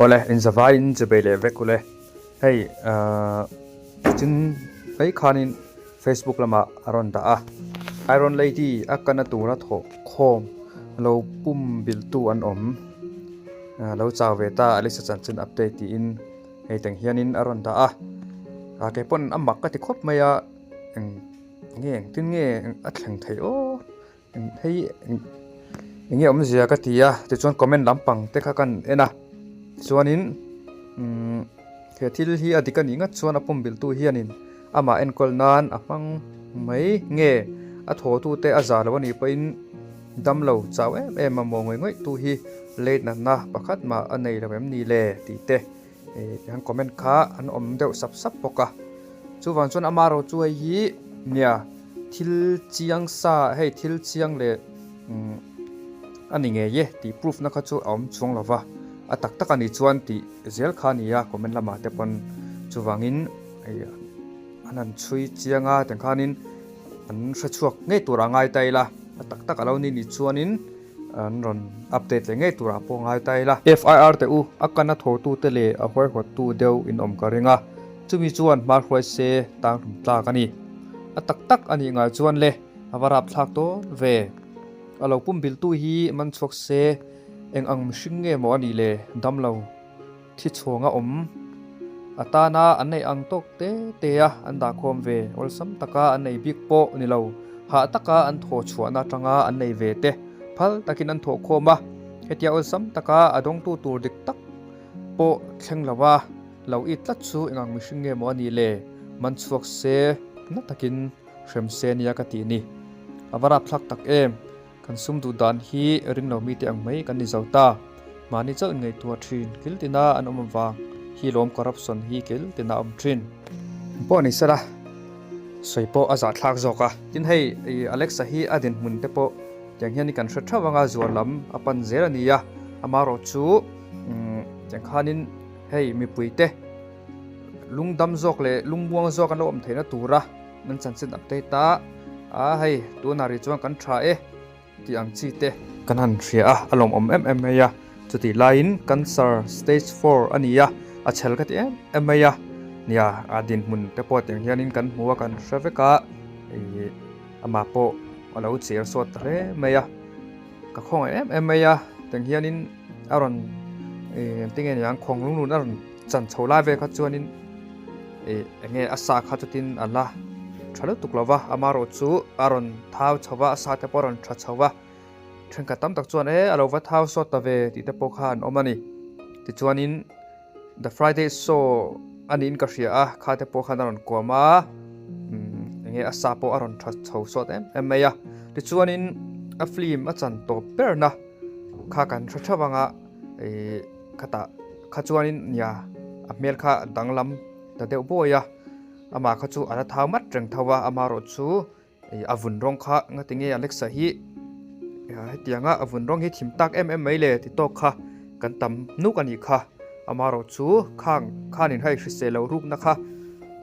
Awle, inzavaiin chubei leh vek ule. Hei chin mai khanin Facebook lamah a rawn dah a, Iron Lady a kana tura thawh khawm lo pum bilhtu an awm. Lo chau ve ta Alisa chanchin update tiin hei teng hianin a rawn dah a. Kei pawn a mak ka ti khawp mai a, eng nge engtin nge a thleng theih aw. Hei eng nge awmzia ka ti a tichuan comment lampang te kha kan en a chuanin umm he thil hi a dik a nih ngat chuan a pumbilh tu hianin amah enkawl nan a hmang mai nge a thaw tu te a za lo a nih pawhin damlo chau em em a maw ngawih ngawih tu hi late natna pakhat mah a nei lo em ni le tih te Ih an comment kha an awm deuh sap sap bawk a chuvang chuan ama ro chu hei hi nia thil chiang sa hei thil chiang leh umm a ni ngei e tih proof na kha chu a awm chuang lo va a tak tak a nih chuan tih zel kha a ni a comment lamah te pawn chuvangin ih an han chhui chiang a tiang khanin an hre chhuak ngei tur a ngai ta ila a tak tak a lo ni nih chuanin. An rawn update leh ngei turah pawh ngai ta ila. FIR te u, a kana thawhtute leh a huaihawttu deuh in awm ka ring a, chumi chuan hma hruai se tang hlum tlak a ni. A tak tak a nih ngai chuan le, a va rap thlak dawn ve. A lo pumbiltu hi man chhuak se, eng ang mihring nge maw a nih le, dam lo. Thi chhuang a awm. A tana an neih ang tawk te te a an dahkhawm ve, awlsam taka an nei bik pawh ni lo, hah taka an thaw chhuahna atanga an nei ve te phal takin an thawhkhawm a, hetia awlsam taka a dawngtu tur dik tak pawh thleng lo a, lo it tlat chu engang mihring nge maw a nih le, man chhuak se na takin hrem se nia ka tih ni. A va rapthlak tak em! Kan sum duh dan hi ring lo mite ang mai kan ni zo ta. Mahni chauh in ngaihtuah thin, kil tina an awm avang hi lawm corruption hi kil tina a awm thin. Pawh ni sela, sawi pawh a zahthlak zawk a. Tin hei Alexa hi a dinhmun te pawh tiang hian kan hre theuh anga zuar lam a pan zel a ni a, amaherawh chu tiang khanin hei mipui te lungdam zawk leh lungmuang zawk an lo awm theihna tura Nan chanchin update a, a hei tunah rih chuan kan tha e tih ang chi te kan han hria a, a lawmawm em em mai a, chutih laiin cancer stage four a ni a, a chhel ka ti em em mai a, nia a dinhmun te pawh tiang hianin kan hmu a kan hre vek a, ih amah pawh a lo chir sawt ta hle mai a, ka khawngaih em em mai a, tiang hianin a rawn ih engtin nge niang khawng lunglun a rawn chan chho lai vel kha chuanin. Ih eng nge a sa kha chutin a la tha lutuk lo va, amaherawh chu a rawn thau chho va, a sa te pawh a rawn tha chho va, thenkhat tam tak chuan e a lo va thau sawt ta ve tih te pawh kha an awm a ni. Tichuanin The Friday Show a niin ka hria a, kha te pawh khan a rawn kuam a, umm eng nge a sa pawh a rawn tha chho sawt em em mai a. Tichuanin a film a chan tawp berna kha kan hre theuh ang a, ih khatah kha chuanin nia a hmel kha danglam ta deuh bawi a amah kha chu a la thau mat reng tho a amaherawh chu ih a vun rawng kha ngati nge Alexa hi hetianga a vun rawng hi thim tak em em mai le ti tawk kha kan tam nuk a nih kha amaherawh chu khang khanin hei hrisel lo rukna kha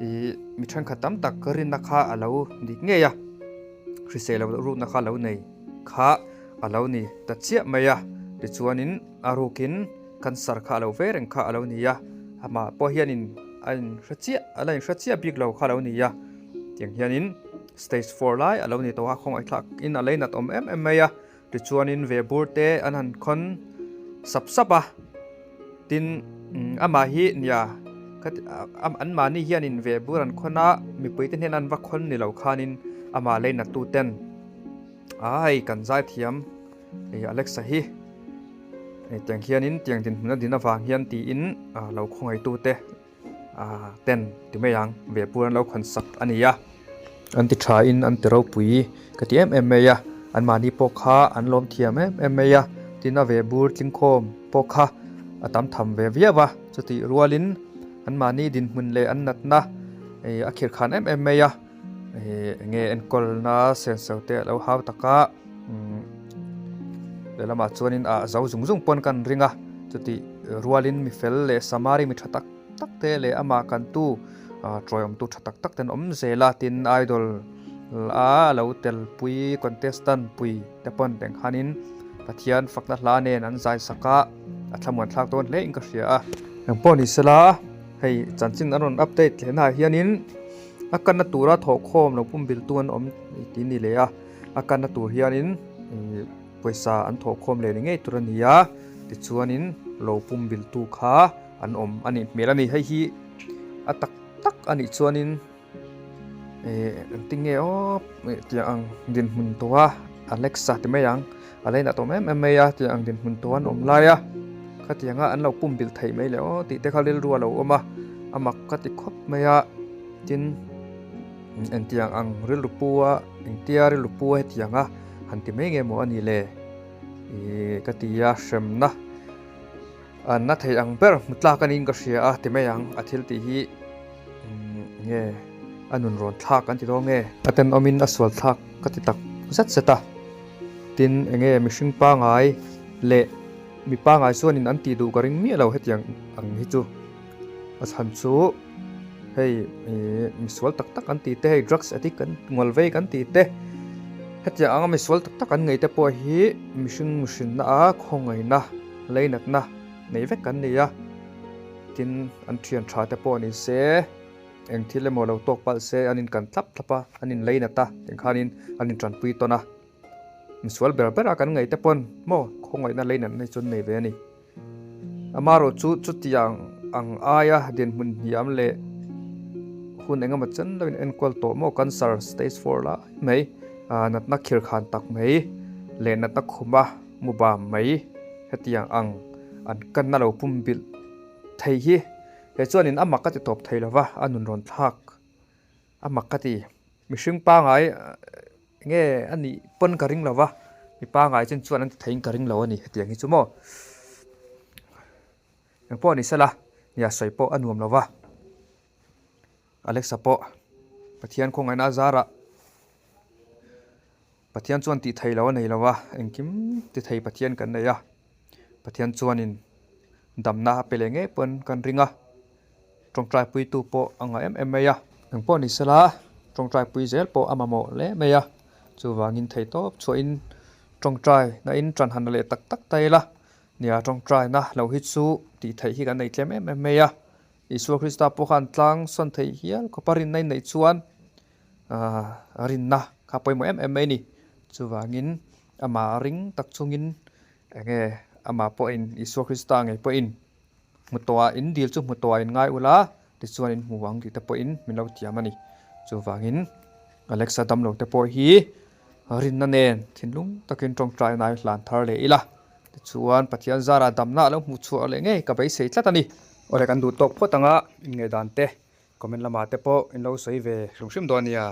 ih mi thenkhat tam tak rinna kha a lo dik ngei a hrisel lo rukna kha a lo nei kha a lo ni ta chiah mai a tichuanin a rukin Cancer kha a lo ve reng kha a lo ni a, amah pawh hianin a inhre chiah, a la inhre chiah bik lo kha a lo ni a, tiang hianin stage four lai a lo ni tawh a, khawngaihthlak in a leinat awm em em mai a, tichuanin ve bur te an han khawn sap sap a, tin amah hi nia anmahni hianin ve bur an khawn a, mipui te hnena an va khawn ni lo khanin amah leinat tu ten ai kan zaithiam Alexa hi. Hei tiang hianin tiang dinhmun a din avang hian tiin lo khawngaihtute ten ti mai ang ve pur an lo khawn sak a ni a. An ti thain an ti ropui ka ti em em mai a, anmahni pawh kha an lawm thiam em em mai a, tin a ve bur tlingkhawm pawh kha a tam tham ve viau a, chutih rualin anmahni dinhmun leh an natna a khirkhan em em mai a. Eng nge enkawlna senso te a lo hau tak a lehlamah chuanin ah zo zung zung pawn kan ring a chutih rualin mi fel leh samari mi tha tak tak te leh amah kantu tawiawmtu tha tak tak te an awm zel a tin idol a lo tel pui contestant pui te pawn teng khanin Pathian fakna hla nen an zai sak a. a thlamuan thlak dawn hle in ka hria a. Engpawh ni sela hei chanchin an rawn update leh naah hianin a kanna tura thawhkhawm lo pumbilh tu an awm tih ni leh a, a kanna tur hianin ih pawisa an thawhkhawm leh ni ngei tur a ni a, tichuanin lo pumbilh tu kha an awm a nih hmel a ni. Hei hi a tak tak a nih chuanin ih engtin nge aw tiang ang dinhmun tawh a Alexa ti mai ang a lei nah tawm em em mai a tiang ang dinhmun tawh an awm lai a khatianga an lo pumbilh theih mai leh aw tih te kha rilru a lo awm a a mak ka ti khawp mai a tin engtiang ang rilru pu a engtia rilru pu a hetiang a han ti mai nge maw a nih le ih ka ti a hremna An na thei ang ber hmu tlak a niin ka hria a ti mai ang a thil tih hi nge a nun rawn thlak an ti dawn nge. A tenawmin a sual thlak ka ti tak zet zet a, tin enge mihring pangai leh mi pangai chuanin an tih duh ka ring miah lo hetiang ang hi chu a chhan chu hei ih misual tak tak an tih te hei drugs addict kan ngawl vei kan tih te hetiang anga misual tak tak an ngei te pawh hi mihring mihrinna a khawngaihna. Leinatna nei vek kan ni a, tin an thian tha te pawh ni se, eng thil emaw lo tawk palh se an inkan thlap thlap a, an inleinat a, tiangkhanin an intranpui tawn a. Misual ber ber a kan ngaih te pawn maw khawngaihna leinatna hi chu an nei ve a ni. Amaherawh chu chutiang ang aia dinhmun hniam leh hun engemaw chen lo in enkawl tawh maw cancer stage four lai mai natna khirkhan tak mai leh natna khuma Mu bam mai hetiang ang an kanna lo pum bilh thei hi he chuanin a mak a ti tawp thei lova a nun rawn thlak a mak ka ti. Mihring pangai nge a nih pawn ka ring lova mi pangai chin chuan an ti theiin ka ring lo a ni hetiang hi chu maw. Engpawh ni sela nia sawi pawh a nuam lova Alexa pawh Pathian khawngaihna a zarah. Pathian chuan tih thei lo a nei lo a, engkim ti thei Pathian kan nei a, Pathian chuanin damna a pe leh ngei pawn kan ring a, tawngtai puitu pawh a ngah em em mai a. Engpawh ni sela tawngtai pui zel pawh a mamawh hle mai a, chuvangin thei tawp chhuahin tawngtai na in tan han la leh tak tak ta ila, nia tawngtai na lo hi chu tih theih hi kan nei tlem em em mai a, Isua Krista pawh khan tlang sawn theih hial khawpa rinna in neih chuan Aaa rinna kha pawimawh em em mai a ni. Chuvangin amah ring tak chungin enge amah pawhin Isua Krista ngei pawhin hmu tawhah in dil chu hmu tawhah in ngai ula tichuan in hmu ang tih te pawhin min lo tiam a ni. Chuvangin Alexa damlo te pawh hi rinna nen thinlung takin tawngtai nai hlan thar leh ila tichuan Pathian zarah damna a lo hmuh chhuah leh ngei ka beisei tlat a ni. Awle kan duh tawk phawt anga inngaihdan te Comment lamah te pawh in lo sawi ve hrim hrim dawn nia.